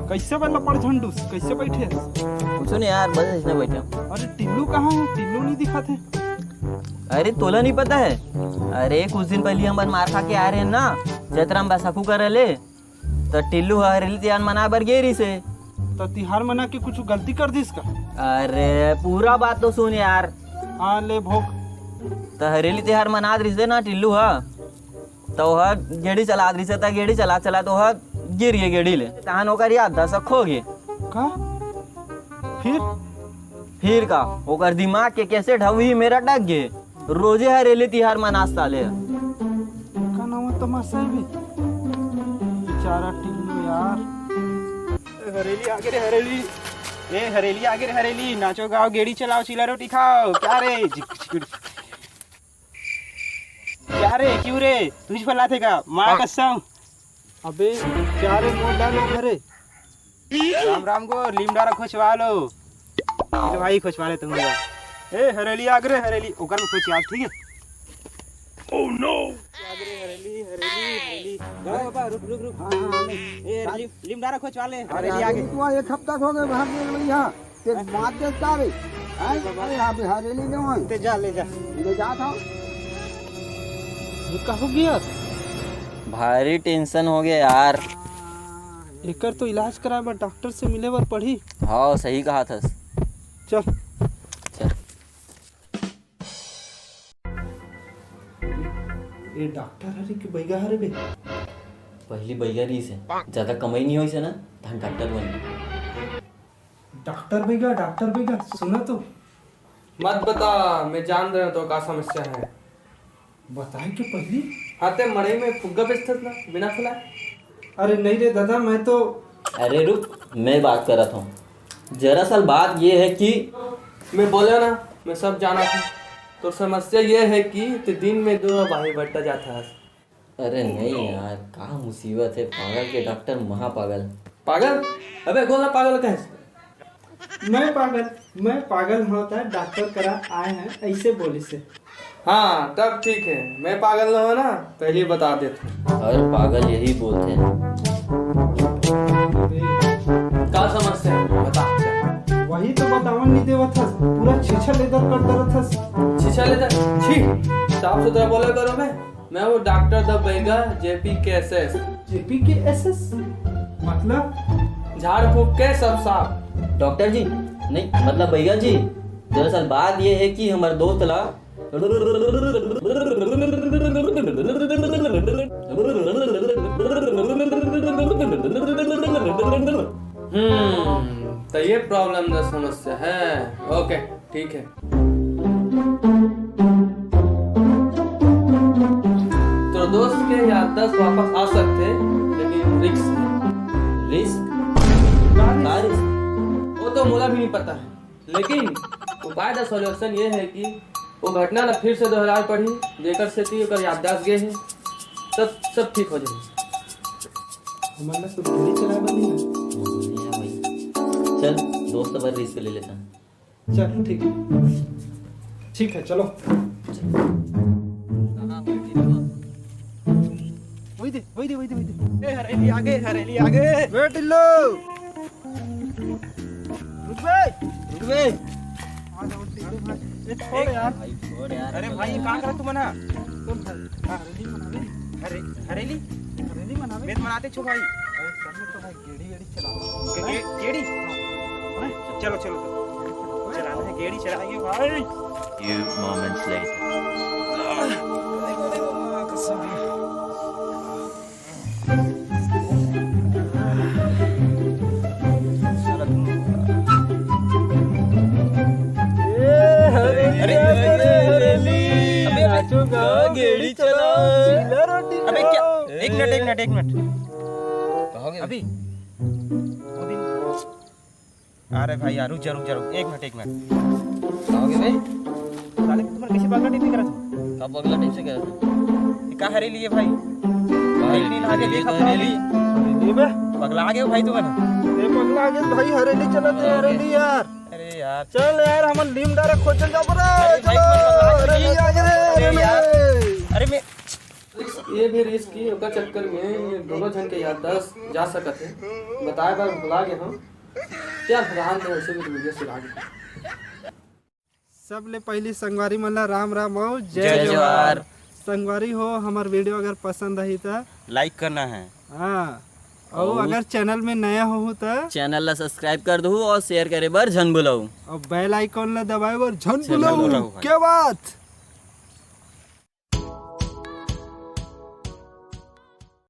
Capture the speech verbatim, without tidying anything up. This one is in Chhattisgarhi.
कैसे बल्ला पड़ झंडूस, कैसे बैठे? कुछ नहीं यार, बस इसने बैठे। अरे टिल्लू कहाँ है? टिल्लू नहीं दिखा थे। अरे तोला नहीं पता है? अरे कुछ दिन पहले हमन मार खा के आ रहे हैं ना, जतरा में बैसाखू करे ले, तो टिल्लू ह हरेली तिहार मनाए बर गे रहिस हे। तो तिहार मना के कुछ गलती कर दिस का? अरे पूरा बात तो सुन यार। हाँ ले भोग। तो हरेली तिहार मनात रहिस हे ना टिल्लू ह, तो ओह गेड़ी चलात रहिस हे, त गेड़ी चलात चलात ओह गिर गे गेड़ी ले। तहन ओकर याददाश्त खो गे। का? फिर? फिर का? ओकर दिमाग के कैसेट ह उही मेर अटक गे। रोजे हरेली तिहार मनास साले ह। का नाम है तमाशा भी? बेचारा टिल्लू यार। हरेली आगे रे हरेली। ए हरेली आगे रे हरेली, नाचो गाओ गेड़ी चलाओ चिला रोटी खाओ। क्या रे? झिक, झिक, झिक। क्या रे, क्यों रे? तुझ फैलाथे का? माँ कसम। अबे क्या रे, मोर डालो घरे। राम राम को लीम डारा खोचवा लो। ले भाई खोचवा ले तुम लोग। ए हरेली आग रे हरेली, ओकर में खोचवा, ठीक है? Oh no। आग रे हरेली, हरेली, हरेली। रुक बाबा, रुक, रुक, रुक। हाँ, हाँ, हाँ, ले। ए लीम, लीम डारा खोचवा ले, अरे हरेली आगे। तू एक हफ्ता हो गए बाहर निकल यहाँ। ते मार दे का रे? हैं? अरे, यहाँ पे हरेली नहीं होय। ते जा, ले जा। ले जा था। ये का हो गया? भारी टेंशन हो गया यार। एकर तो इलाज कराए बर डॉक्टर से मिले बर पड़ही। हाँ, सही कहा थस। चल। चल। ए डॉक्टर हरे कि बैगा हरे बे? पहली बैगा रहिस हे, ज्यादा कमाई नहीं होइस हे ना, तहन डॉक्टर बन। डॉक्टर बैगा, डॉक्टर बैगा, सुना तो। मत बता, मैं जान रहा हूँ तो का समस्या है। बताए के पहली? हाँ, ते मड़ई में फुग्गा बेचथस ना, बिना फुलाए। अरे नहीं रे दादा, मैं तो अरे रुक, मैं बात करत हूँ। दरअसल बात ये है कि मैं बोला ना, मैं सब जाना था। तो समस्या ये है कि ते दिन में दो बाही बट्टा जाता है। अरे नहीं यार, का मुसीबत है, पागल के डॉक्टर महापागल। पागल? अबे बोल ना, पागल कहे? मैं पागल, मैं पागल होता है, डॉक्टर करा आए हैं, ऐसे बोली से। हाँ, तब ठीक है, मैं पागल न हो ना, पहले बता देता हूँ। हर पागल यही बोलते हैं। का समस्या है? बता। वही तो बतावन नहीं देवत हस, पूरा छीछा लेदर कर दरत हस। छीछा लेदर? छी, साफ सुथरा बोला करो बे। मैं हूँ डॉक्टर द बैगा, जेपी के एस एस। जेपी के एस एस? मतलब? झाड़ फूक के सब साफ। डॉक्टर जी, नहीं, मतलब बैगा जी, दरअसल बात ये है कि हमारे दोस्त ला हम्म, तो ये प्रॉब्लम द समस्या है। ओके, ठीक है। तो दोस्त के याददाश्त वापस आ सकते, लेकिन रिस्क है। रिस्क? का रिस्क? वो तो मोला भी नहीं पता है, लेकिन उपाय द सॉल्यूशन ये है कि वो घटना ला फिर से दोहराए पड़ी, जेकर सेती ओकर याददाश्त गे है, तब सब ठीक हो जाए। हमन ला तो गोली चलाए बर नहीं है। नहीं है भाई। चल, दोस्त बर रिस्क ले लेता है। चल, ठीक है। ठीक है, चलो। वही दे, वही दे, वही दे, वही दे। ए, हरेली आगे, हरेली आगे। बैठ लो। रुक बे, रुक बे। ए, छोड़ यार। भाई, छोड़ यार। अरे भाई, ये कहाँ करा तू मना? कौन था? हाँ, हरेली मनावे। हरे-, हरेली? हरेली मनावे? मैं तो मनाते छो भाई। अरे, कर ले तो भाई, गेड़ी, गेड़ी चला। गे-, गे-, गेड़ी? हाँ। चलो, चलो, चलो। चलाना है, गेड़ी चलाएंगे भाई। Few moments later. अरे, अरे, अरे, अरे, अरे, अबे, अबे, नाचो गाओ, गेड़ी चलाओ, चीला रोटी अबे, क्या? खाओ। एक मिनट, एक मिनट, एक मिनट। कहोगे? अभी, वो दिन अरे भाई यार, रुक जा, रुक जा, रुक, एक मिनट, एक मिनट। कहोगे बे? साले, तुम्हारे कैसे पगला टाइप नहीं करा था? का पगला टाइप से करा था? ये का हरेली है भाई? भाई, हरेली लागे, देख हरेली। अरे, ये बे? पगला आ गए भाई तुम ना। ये पगला आ गए भाई, हरेली चला थे, हरेली यार। अरे यार। चल यार, हम लीम डारा खोजल जा बरा। अरे भाई, चलो, पगला आ गए। हरेली आ गए रे, अरे हरेली। यार। अरे मैं ये भी रिस्क की ओकर चक्कर में दोनों झन के याददाश्त जा सकत हे। बताए बर भुला गे हूँ। चल, रहन दे, वैसे भी तो वीडियो सुना गे। सबले पहली संगवारी मन ला राम राम अउ जय जय जोहार। जोहार। संगवारी हो, हमर वीडियो अगर पसंद आही त लाइक करना है। हाँ, अउ अउ अगर चैनल में नया हो त चैनल ला सब्सक्राइब कर दहू और शेयर करे बर झन भुलाऊ। और बेल आइकन ला दबाए बर झन झन भुलाऊ। भुलाऊ भाई। क्या बात?